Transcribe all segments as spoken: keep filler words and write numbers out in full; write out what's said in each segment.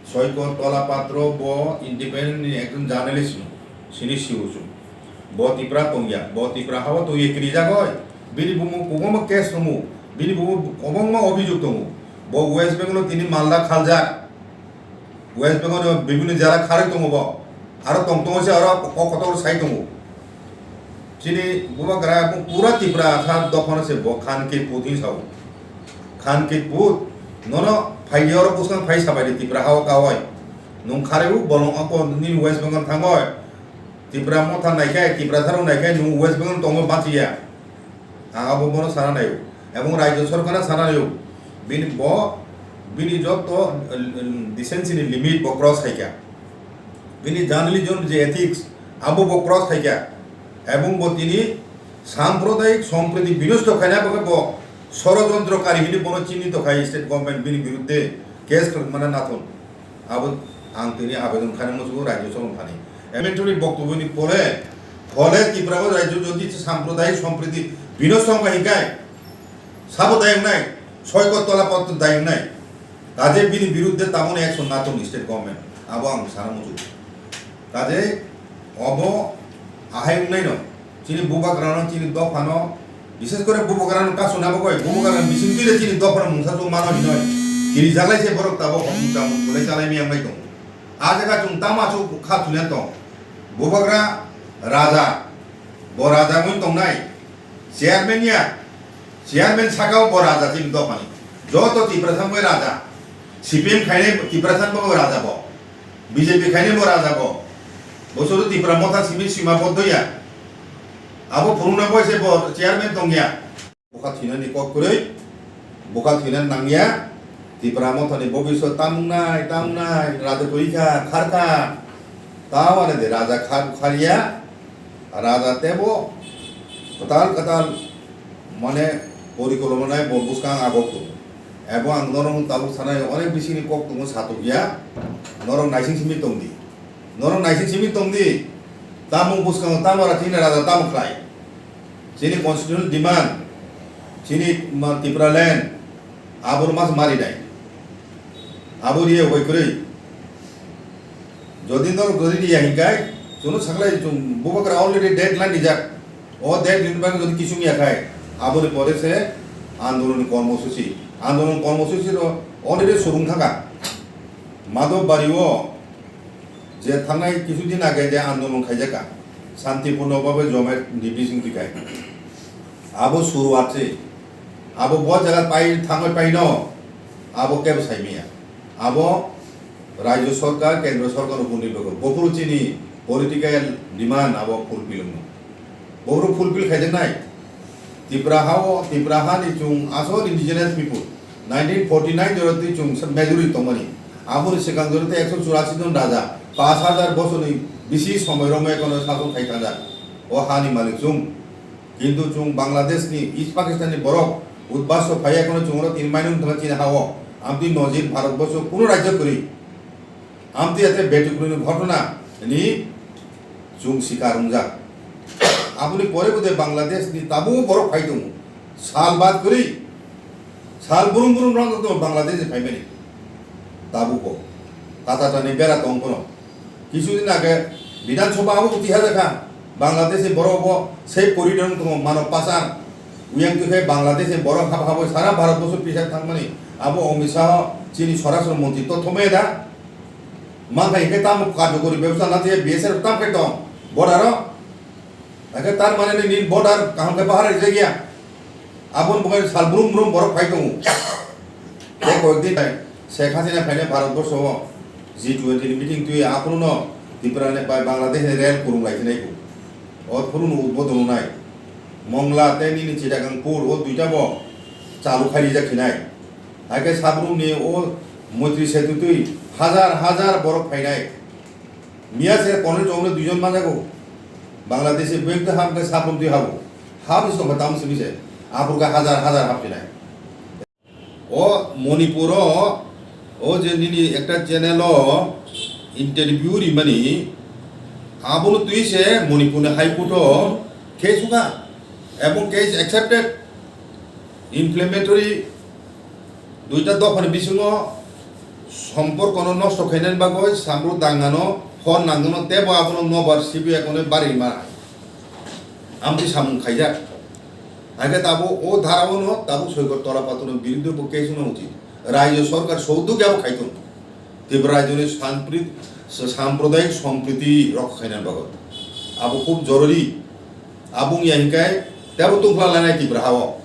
Soikot Tola Patro bo independent ni ekjon journalist no, sini siu chung. Bo Tipra tongya, bo Tipra hao tongya kiri jagoi. Bini bumu kwbangma case tongo, bini bumu kwbangma obhijog tongo. Bo West Bengal o tini Malda khaljak. West Bengal o bibhinno jara kharwi tongo bo. Aro tong tongo se aro kok kotor sai tongo. Chini bubagra pura Tipra sa dophano se bo khan kit put hin sao. Khan kit put, nono phai di oro bwskang phai sabai di Tipra hao kawai. Nwng kharwi u bolong ako nini West Bengal thangoi. Tipra motha naikhai, Tipra tharo naikhai nwng West Bengal tongo bachiya. Ang abo bono sana naio. Ebong Rajya Sarkar sana naio. Bini bo, bini joto, uh, uh, decency ni limit bo cross khaikha. Bini journalism je ethics, abo bo cross khaikha. Ebong bo tini sampradayik sompriti binosto khaina bagwi bo sorojontro kari hini bono chini to khai state government bini biruddhe case khlakmana nathon. Abo ang tini abedon khani musugo Rajya Sabha thani. Ementoni boktoboni pore, phole Tripura o Rajya jodi sampradayik sompriti binosto wngkha hinkai, sabo dayung nai, soikot tola potro dayung nai. Kaje bini biruddhe tamoni action nathon state government. Abo ang sana musugo. Kaje obo ahai wngnaino, chini bubagrano, chini dophano, bises kore bubagrano kasu nabo koi, bubagrano bising twi chini dophano mungsa chung mano hinoi. Kiri jaglai se borok tabo hokmung chamung kulai chalai miyang bai tongo. A jaga chung tamo asuk kha thuliya tong. Bubagra raja, bo raja wng tongnai. Chairman ya, chairman sakao bo raja chini dophani. Joto Tiprasa wngwi raja. C P M khainai Tiprasa wngwi raja bo. B J P khainai bo raja bo. Bo sudu Tipra motha simi sima bodho ya. Abo phurungna bo se bo chairman tongya. Bokha thwinani kok kwrwi, bokha thwinani nangya. Tipra mothani bobiswt tamung nai, tamung nai, raja kwrwi kha, khar kha. Tao ane de raja khar, kharya. Raja tebo kwtal kwtal mane porikolpona nai bo bwskang agok tongo. Ebo ang norok tabuk sanai onek bisingni kok tongo satukya. Norok naising simi tongdi. Norok naising simi tongdi. Tamo bwskango tamo ra chini raja tamo khlai. Chini constitutional demand, chini ma Tipraland, abo mas mari nai. Abo riya bai kwrwi. Jodi norok jodi riya hinkai, chwngno saklai chwng bubagra already deadline rijak. O deadline bai jodi kisung ya khai, aboni pore se andolon kormosuchi. Andolon kormosuchi ro already surung thaka. Madhobari o je thangnai kisu din age je andolon khaijaka, santipurno babe jomai ni bising tikai. Abo suruat se. Abo bo jaga pai thangoi paino, abo kebo saimiya. Abo Rajya Sarkar, Kendra Sarkar upor nirbhor koro. Bophuru chini political demand abo fulfill wngno. Bophuru fulfill khaijaknai. Tipra hao, Tipra hani chung asol indigenous people. Nineteen forty nine jora twi chung majority tongmani. Aboni swkang jora tei ekso churasi jon raja, pash hajar bosorni bisi somoi romwi ekono sason khai thajak. O hani malik chung. Kintu chwng Bangladesh ni, East Pakistan ni borok udbasto phaiya kheno chwng oro tini mainung thangna chini ha-o. Amtwi nojir Bharat borsho kuno rajyo kwrwi. Amtwi ate Beti Kwrwi ni ghotona ni chwng sikar wngjak. Aboni pore bo de Bangladesh ni tabuk borok phai tongo. Sal bad kwrwi, sal brum brum rok tongo Bangladesh ni phaimani. Tabuk o. Tata tani bera tong phano. Kisu din age Bidhan Sabha abo twi hajakha. Bangladesh ni borok bo sei corridor wng tongo mano pasar. Uyang twi khe Bangladesh ni borok habo habo sara Bharat borsho pisa thangmani. Abo Amit Shah chini swarashtra montri to thomai da. Manthai khe tamo karjokori bebostha na je B S F tam khai tong. Border o. Hakhe tar mane ni nini border kaham khe bahar rijak ya. Aboni bagwi sal brum brum borok phai tongo. Tei koyekdin bai Sheikh Hasina phainai Bharat borsho o G twenty ni meeting twi aphuru no Tripura ni bai Bangladesh ni rail kwrwng lai sinai kho. O phuru no udbodon wngnai. Mongla tei nini Chittagong port o duita bo chalu khai rijak sinai. Hakhe Sabrum ni o Moitri Setu twi hajar hajar borok phainai. Miya se konwi chongno duijon manjago. Bangladeshi beng twi ham khe Sabrum twi habo. Habo se tongkha tamo simi se. Aphuru khe hajar hajar hapsinai. O Manipur o, o je nini ekta channel o interview rimani, abono twi se Manipur ni High Court o case wngkha. Ebong case accepted. Implementary duita dophani bisingo Somporkono nosto khainani bagwi samru dangano phone nangano tebo abono nobar sibi ekone bari ma amtwi samung khaijak. Haikhe tabuk o dharaono tabuk soikor tola patorno biruddhe bo case wngna uchit. Rajyo sorkar souduk abo khaitong. Tripura rajyoni sampri-, sampradayik sompriti rokha khainani bagwi. Abo khub jorori. Abo wngya hinkhe tebo tungphla lainai Tripura hao.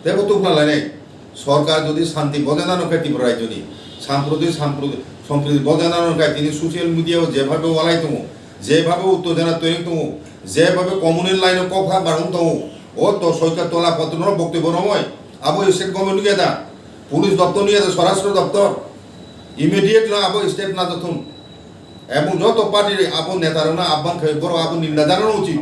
Tebo tungphla lainai. Sorkar jodi santi bojai nano khe Tripura rajyoni sampradayik sampradayik sompriti bojai nano khe tini social media o jebhabe walai tongo, jebhabe uttejona toyeng tongo, jebhabe communal line o kokha barung tongo, o to soikor tola patorno boktobyo romoi abo state government nuya da, police doptor nuya da, swarashtra doptor, immediate no abo step najathun. Ebong joto party abo neta rokno abang khe borok abo ninda janano uchit.